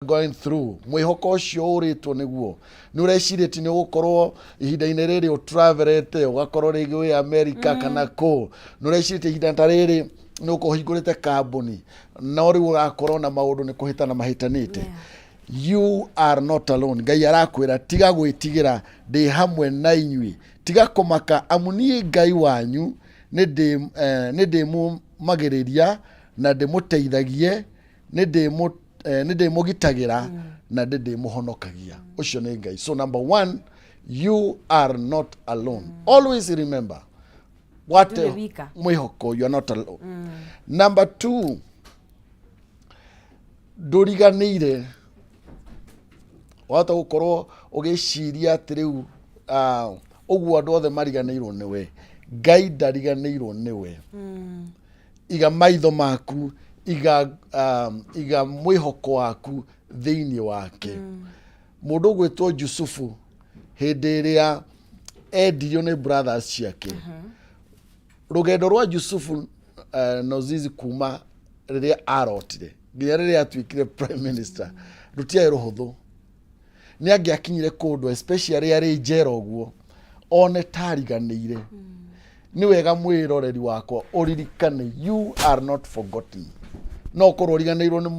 Going through mwĩhoko ũcio ũrĩtwo nĩguo nĩ ũrecirĩtie nĩ ũgũkorwo ihinda-inĩ rĩrĩ ũtravelete, ũgakorwo rĩngĩ wĩ America kana kũ. Nĩ ũrecirĩtie ihinda ta rĩrĩ nĩ ũkorwo ũhingũrĩte kambuni, no rĩu ũrakorwo na maũndũ nĩ kũhĩtana mahĩtanĩte. You are not alone. Ngai arakwĩra, "Tiga gwĩtigĩra, ndĩ hamwe na inyuĩ. Tiga kũmaka, amu niĩ Ngai wanyu nĩ ndĩmũmagĩrĩria na ndĩmũteithagie, nĩ ndĩmũgitagĩra na nĩ ndĩmũhonokagia." Ũcio nĩ Ngai. So number one, you are not alone. Always remember what Ndũrĩ wika. Mwĩhoko, you are not alone. Number two, ndũriganĩire. Wahota gũkorwo ũgĩciria atĩ rĩu ũguo andũ othe mariganĩirwo nĩwe. Ngai ndariganĩirwo nĩwe. Iga maitho maku, iga mwĩhoko waku thĩinĩ wake. Mũndũ ũgwĩtwo Jusufu, hĩndĩ ĩrĩa endirio nĩ brothers ciake, rũgendo rwa Jusufu, Nozizi, kuma rĩrĩa arotire nginya rĩrĩa atuĩkire prime minister rũtiarĩ rũhũthũ. Nĩ angĩakinyire kũndũ, especially arĩ njera ũguo, one tariganĩire. Nĩ wega mwĩroreri wakwa ũririkane, you are not forgotten. No ũkorwo ũriganĩirwo nĩ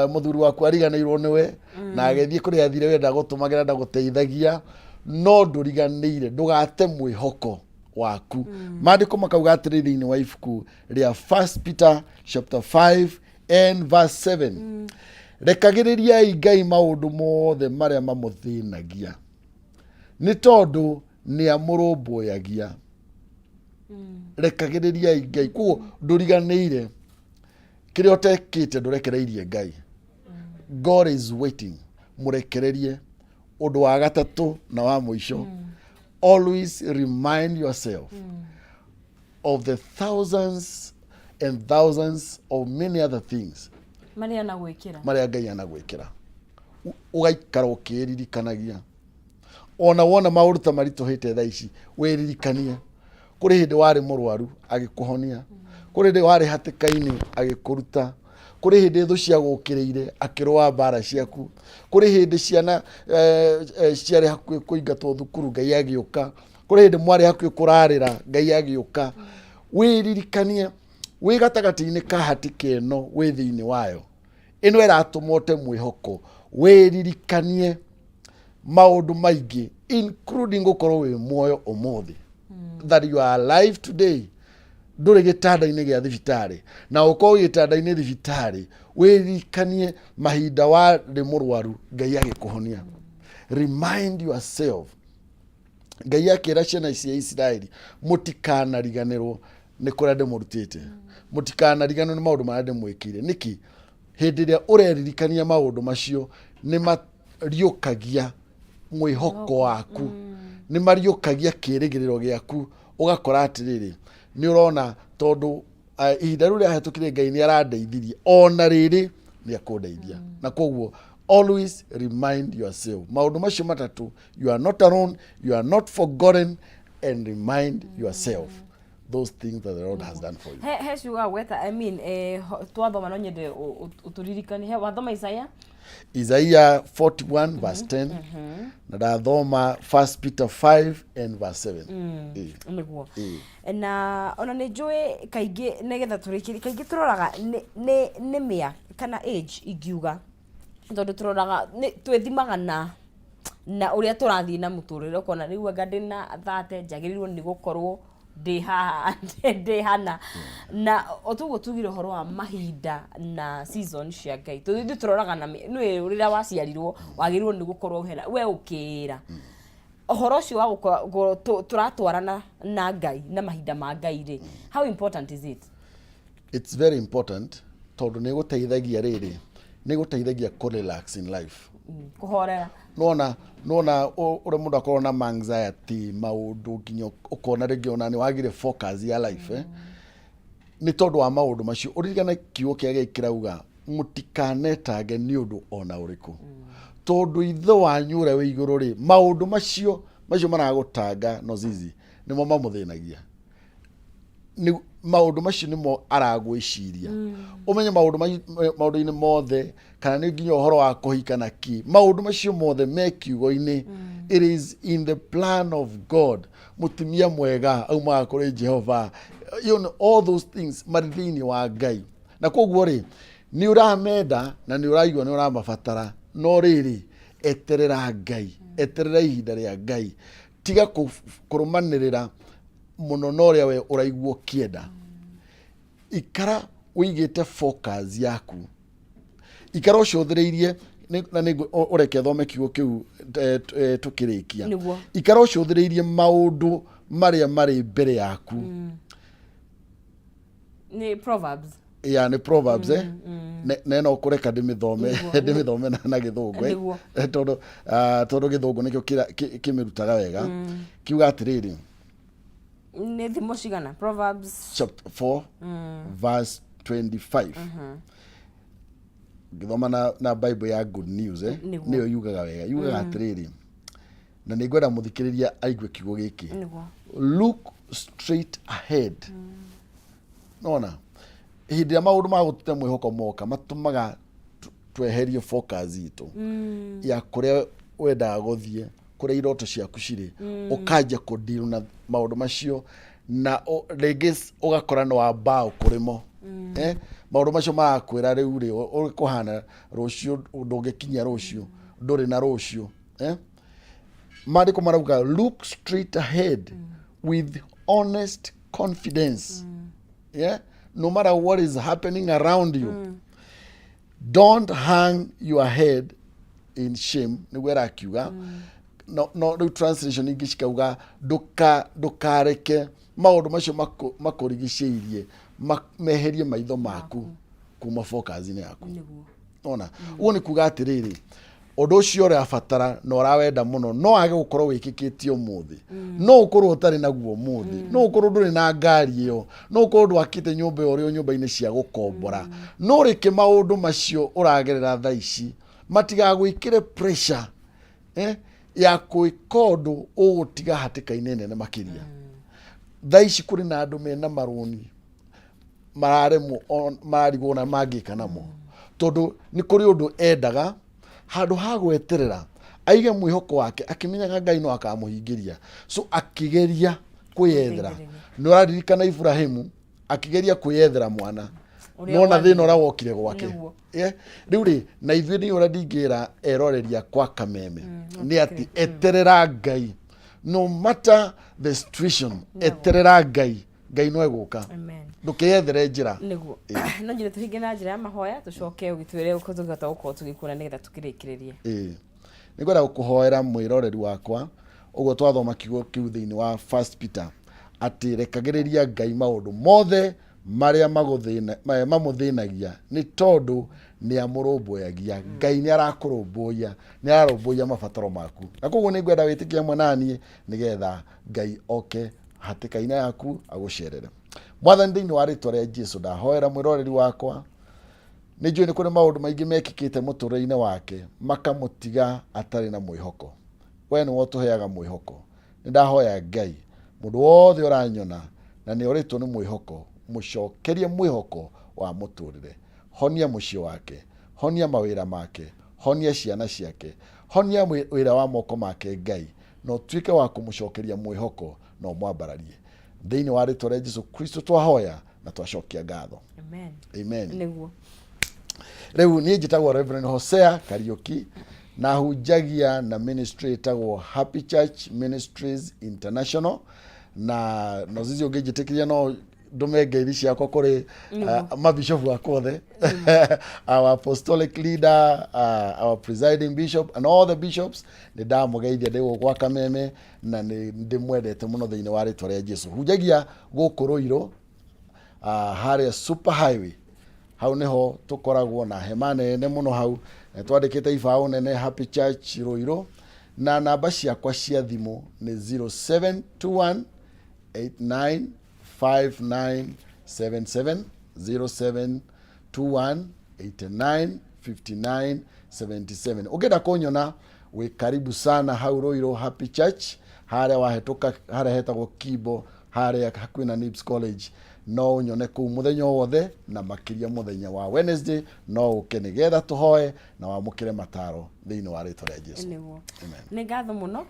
mũthuri waku, ariganĩirwo nĩwe na agĩthiĩ kũrĩa athire, we ndagũtũmagĩra, ndagũteithagia, no ndũriganĩire. Ndũgate mwĩhoko waku. Maandĩko makauga atĩrĩ thĩinĩ wa ibuku rĩa First Peter chapter 5 and verse 7, "Rekagĩrĩriai Ngai maũndũ mothe marĩa mamũthĩnagia, nĩ tondũ nĩ amũrũmbũyagia." Rekagĩrĩriai Ngai. Koguo ndũriganĩire. Kĩrĩa ũtekĩte, ndũrekereirie Ngai. God is waiting. Mũrekererie. Ũndũ wa gatatũ na wa mũico, always remind yourself of the thousands and thousands of many other things marĩa anagwĩkĩra. Marĩa Ngai anagwĩkĩra. Ũgaikara ũkĩĩririkanagia. Ona wona maũndũ ta maritũhĩte thaa ici, wĩririkanie kũrĩ hĩndĩ warĩ mũrwaru agĩkũhonia, kũrĩ hĩndĩ warĩ hatĩka-inĩ agĩkũruta, kũrĩ hĩndĩ thũ ciagũkĩrĩire akĩrũa mbara ciaku, kũrĩ hĩndĩ ciana ciarĩ hakuhĩ kũingatwo thukuru, Ngai agĩũka, kũrĩ hĩndĩ mwarĩ hakuhĩ kũrarĩra, Ngai agĩũka. Wĩririkanie wĩ gatagatĩ-inĩ ka hatĩka ĩno wĩ thĩinĩ wayo ĩno ĩratũma ũte mwĩhoko. Wĩririkanie maũndũ maingĩ, including gũkorwo wĩ muoyo ũmũthĩ, that you are alive today, ndũrĩ gĩtanda-inĩ gĩa thibitarĩ. Na ũkorwo wĩ gĩtanda-inĩ thibitarĩ, wĩririkanie mahinda warĩ mũrwaru, Ngai agĩkũhonia. Remind yourself. Ngai akĩra ciana cia Isiraeli, "Mũtikanariganĩrwo nĩ kũrĩa ndĩmũrutĩte, mũtikanariganĩrwo nĩ maũndũ marĩa ndĩmwĩkĩire." Nĩkĩ? Hĩndĩ ĩrĩa ũreririkania maũndũ macio, nĩ mariũkagia mwĩhoko waku, nĩ mariũkagia kĩĩrĩgĩrĩro gĩaku. Ũgakora atĩrĩrĩ, nĩ ũrona tondũ ihinda rĩu rĩahĩtũkire Ngai nĩ arandeithirie, ona rĩrĩ nĩ akũndeithia. Na koguo always remind yourself maũndũ macio matatũ: you are not alone, you are not forgotten, and remind yourself those things that the Lord has done for you. He ciugo gweta, I mean, twathoma, no nyende ũtũririkanie he wathoma Isaiah. Isaiah 41 verse 10, na ndathoma First Peter 5 and verse 7. Nĩguo. Ĩĩ. Na ona nĩ njũĩ kaingĩ, nĩgetha tũrĩkĩrie, kaingĩ tũroraga nĩ mĩa kana age ingiuga, tondũ tũroraga twĩthimaga na ũrĩa tũrathiĩ na mũtũrĩre, ũkona rĩu anga ndĩna 30, njagĩrĩirwo nĩ gũkorwo ndĩ haha, ndĩ hana. Na o toguo tugire ũhoro wa mahinda na season cia Ngai, tondũ ithuĩ tũroraga na nĩ rĩrĩa waciarirwo wagĩrĩirwo nĩ gũkorwo hena we ũkĩĩra ũhoro ũcio wa gũkorwo tũratwarana na Ngai na mahinda ma Ngai rĩ, how important is it? It's very important, tondũ nĩ gũteithagia, rĩrĩ nĩ gũteithagia kũ relax in life. Kũhorera. Nona ũrĩa mũndũ akorwo na anxiety, maũndũ nginya ũkona rĩngĩ ona nĩ wagire focus ya life, eh? Nĩ tondũ wa maũndũ macio. Ũririkane kiugo kĩa Ngai kĩrauga, "Mũtikanetange nĩ ũndũ ona ũrĩkũ, tondũ ithe wanyu ũrĩa wĩ igũrũ rĩ, maũndũ macio maragũtanga no zizi nĩmo mamũthĩnagia." Nĩ maũndũ macio nĩmo aragwĩciria. Ũmenye maũndũ maũndũ-inĩ mothe, kana nĩ nginya ũhoro wa kũhika na kĩ, maũndũ macio mothe me kiugo-inĩ. It is in the plan of God. Mũtumia mwega aumaga kũrĩ Jehova. All those things marĩ thĩinĩ wa Ngai, na koguo rĩ, nĩ ũramenda na nĩ ũraigua nĩ ũramabatara, no rĩrĩ, eterera Ngai, eterera ihinda rĩa Ngai. Tiga kũrũmanĩrĩra mũno na ũrĩa we ũraigua ũkĩenda. Ikara ũigĩte focus yaku, ikara ũcũthĩrĩirie na nĩ ũreke thome kiugo kĩu tũkĩrĩkia. Ikara ũcũthĩrĩirie maũndũ marĩa marĩ mbere yaku. Nĩ Proverbs. Ya, nĩ Proverbs. Ne no kũreka ndĩmĩthome. Ndĩmĩthome na Gĩthũngũ. Tondũ tondũ Gĩthũngũ nĩkĩo kĩmĩrutaga wega. Kiuga atĩrĩrĩ. Nĩ thimo cigana? Proverbs chapter 4 verse 25. Ngĩthoma na Bible ya Good News, nĩyo yugaga wega. Yugaga atĩrĩrĩ, na nĩ ngwenda mũthikĩrĩria aigue kiugo gĩkĩ: "Look straight ahead." Nona hĩndĩ ĩrĩa maũndũ ma gũtute mwĩhoko moka, matũmaga tweherie focus itũ ya kũrĩa wendaga gũthiĩ, kũrĩa iroto ciaku cirĩ, ũkanjia kũndiru na maũndũ macio, na rĩngĩ ũgakora nĩ wa mbaũ kũrĩmo. Maũndũ macio marakwĩra rĩu rĩ, ũrĩ kũhana rũciũ, ndũngĩkinyia rũciũ, ndũrĩ na rũciũ. Maandĩko marauga, "Look straight ahead with honest confidence." Yeah, no matter what is happening around you, don't hang your head in shame, nĩguo ĩrakiuga. No rĩu translation ingĩ cikauga, ndũkareke maũndũ macio makũrigicĩirie meherie maitho maku kuma focus-inĩ yaku. Ona ũguo nĩ kuga atĩrĩrĩ, ũndũ ũcio ũrabatara na ũrawenda mũno no age gũkorwo wĩkĩkĩtie ũmũthĩ. No ũkorwo ũtarĩ naguo ũmũthĩ, no ũkorwo ndũrĩ na ngari ĩyo, no ũkorwo ndwakĩte nyũmba ĩyo, ũrĩ o nyũmba-inĩ cia gũkombora, no rĩke maũndũ macio ũragerera thaa ici matigagwĩkĩre pressure ya gwĩka ũndũ ũgũtiga hatĩka-inĩ nene makĩria. Thaa ici kũrĩ na andũ mena marũni mararemwo, mararigwo na mangĩka namo, tondũ nĩ kũrĩ ũndũ endaga. Handũ ha gweterera aige mwĩhoko wake akĩmenyaga Ngai no akamũhingĩria, so akĩgeria kwĩyethera. Nĩ ũraririkana Ibrahimu akĩgeria kwĩyethera mwana? Ũrĩa nona wathire. Thĩna ũrĩa wokire gwake. Yeah. Rĩu rĩ, na ithuĩ nĩ ũrĩa ndingĩra eroreria kwa kameme nĩ atĩ eterera Ngai. No matter the situation, eterera Ngai, Ngai no egũka. Amen. Ndũkeyethere njĩra. Nĩguo, no njĩre tũhinge na njĩra ya mahoya, tũcoke ũgĩtwĩre ũko tũngĩhota gũkorwo tũgĩkuona nĩgetha tũkĩrĩkĩrĩrie. Ĩĩ, nĩngwenda gũkũhoera mwĩroreri wakwa. Ũguo twathoma kiugo kĩu thĩinĩ wa First Peter atĩ rekagĩrĩria Ngai maũndũ mothe marĩa mamũthĩnagia, nĩ tondũ nĩ amũrũmbũyagia. Ngai nĩ arakũrũmbũiya, nĩ ararũmbũiya mabataro maku, na koguo nĩ ngwenda wĩtĩkie hamwe naniĩ nĩgetha Ngai oke hatĩka-inĩ yaku agũcerere. Mwathani, thĩinĩ wa rĩtwa rĩa Jesu, ndahoera mwĩroreri wakwa. Nĩ njũĩ nĩ kũrĩ maũndũ maingĩ mekĩkĩte mũtũrĩre-inĩ wake makamũtiga atarĩ na mwĩhoko. We nĩwe ũtũheaga mwĩhoko. Nĩ ndahoya Ngai, mũndũ wothe ũranyona na nĩ orĩtwo nĩ mwĩhoko, mũcokerie mwĩhoko wa mũtũrĩre. Honia mũciĩ wake, honia mawĩra make, honia ciana ciake, honia wĩra wa moko make, Ngai, na ũtuĩke wa kũmũcokeria mwĩhoko na ũmwambararie. Thĩinĩ wa rĩtwa rĩa Jesu Kristo twahoya na twacokia ngatho. Amen. Amen. Nĩguo. Rĩu niĩ njĩtagwo Reverend Hosea Kariuki na hunjagia na ministry ĩtagwo Happy Church Ministries International. Na no zizi ũngĩnjĩtĩkĩria, no ndũme ngeithi ciakwa kũrĩ mabishopu akwa othe, our apostolic leader, our presiding bishop and all the bishops. Nĩ ndamũgeithia ndĩ gũkũ gwa Kameme na nĩ ndĩmwendete mũno thĩinĩ wa rĩtwa rĩa Jesu. Hunjagia gũkũ Rũirũ, harĩa Super Highway. Hau nĩho tũkoragwo na hema nene mũno hau. Na twandĩkĩte ibaũ nene, Happy Church Rũirũ, na namba ciakwa cia thimũ nĩ 0721 895977, 0721 8959 77. Ũngĩenda kũnyona, wĩ karibu sana hau Rũirũ Happy Church, harĩa wahetũka harĩa hetagwo Kimbo. Harĩa hakuhĩ na Nibs College, no ũnyone kũu mũthenya o wothe, na makĩria mũthenya wa Wednesday no ũke nĩgetha tũhoe na wamũkĩre mataro thĩinĩ wa rĩtwa rĩa Jesu. Nĩguo. Amen. Nĩ ngatho mũno,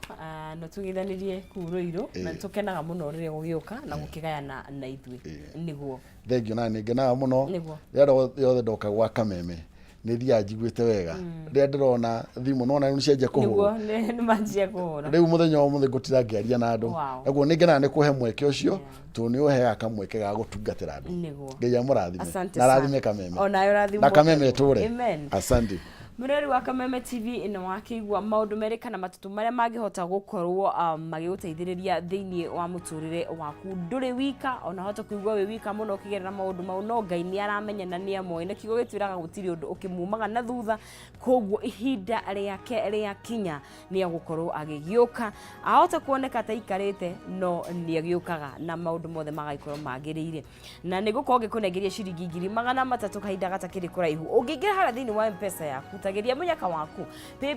na tũgeithanirie kũu Rũirũ, na tũkenaga mũno rĩrĩa gũgĩũka na gũkĩgayana na ithuĩ. Nĩguo. Thengio, na nĩ ngenaga mũno. Nĩguo. Rĩrĩa rĩothe ndoka gwa Kameme nĩ thiaga njiguĩte wega rĩrĩa ndĩrona thimũ nona rĩu nĩcianjia kũhũrwo. Nĩguo, nĩ manjia kũhũra. Rĩu mũthenya wa ũmũthĩ ngũtinda ngĩaria na andũ. Naguo nĩ ngenaga nĩ kũhe mweke ũcio, tondũ nĩ ũheaga kamweke ga gũtungatĩra andũ. Nĩguo. Ngai amũrathime. Asante Na arathime sana. Kameme. Onawe ũrathimwo. Na Kameme ĩtũre. Amen. Asante. Mũrori wa Kameme TV, nĩ wakĩigua maũndũ merĩ kana matatũ marĩa mangĩhota gũkorwo magĩgũteithĩrĩria thĩinĩ wa mũtũrĩre waku. Ndũrĩ wika, ona hota kũigua wĩ wika mũno ũkĩgerera maũndũ mau, no Ngai nĩ aramenya na nĩ amoĩ, na kiugo gĩtwĩraga gũtirĩ ũndũ ũkĩmumaga na thutha. Koguo ihinda rĩake rĩakinya nĩ agũkorwo agĩgĩũka. Ahota kuoneka ta aikarĩte, no nĩ agĩũkaga na maũndũ mothe magagĩkorwo magĩrĩire. Na nĩ gũkorwo ngĩkũnengeria ciringi 300,000 kahinda gatakĩrĩ kũraihu. Ũngĩingĩra harĩa thĩinĩ wa Mpesa yaku, tageria mũnyaka waku. Pay